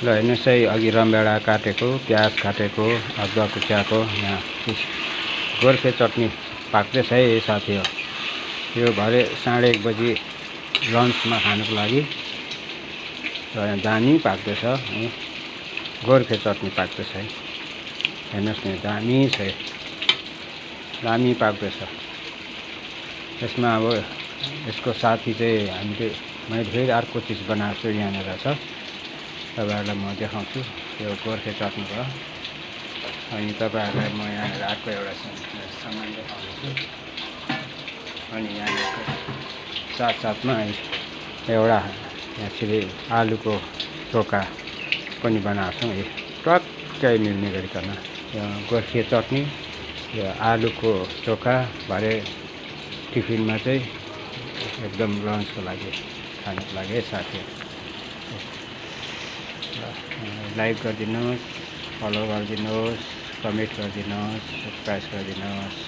ल हेर्नुहोस् है, अघि रामभेडा काटेको, प्याज काटेको, अदुवा कुच्याएको, यहाँ गोर्खे चटनी पाक्दैछ है साथी हो। यो भरे 1:30 बजी लन्चमा खानुको लागि र यहाँ दामी पाक्दैछ है, गोर्खे चटनी पाक्दैछ है। हेर्नुहोस् न, दामी छ, दामी पाक्दैछ। यसमा अब यसको साथी चाहिँ मैले फेरि अर्को चिज बनाएको छु, यहाँनिर छ, तपाईहरुलाई म देखाउँछु। यो गोर्खे चटनी भयो। अनि तपाईहरुलाई म यहाँनिर अर्को एउटा सामान देखाउँछु। अनि यहाँनिर साथसाथमा एउटा यसरी आलुको चोखा पनि बनाएको छौँ। टक्कै मिल्ने गरिकन यो गोर्खे चटनी, यो आलुको चोखा भरे टिफिनमा चाहिँ एकदम लन्चको लागि खानुको लागि है साथी। लाइक गरिदिनुहोस्, फलो गरिदिनुहोस्, कमेन्ट गरिदिनुहोस्, सब्सक्राइब गरिदिनुहोस्।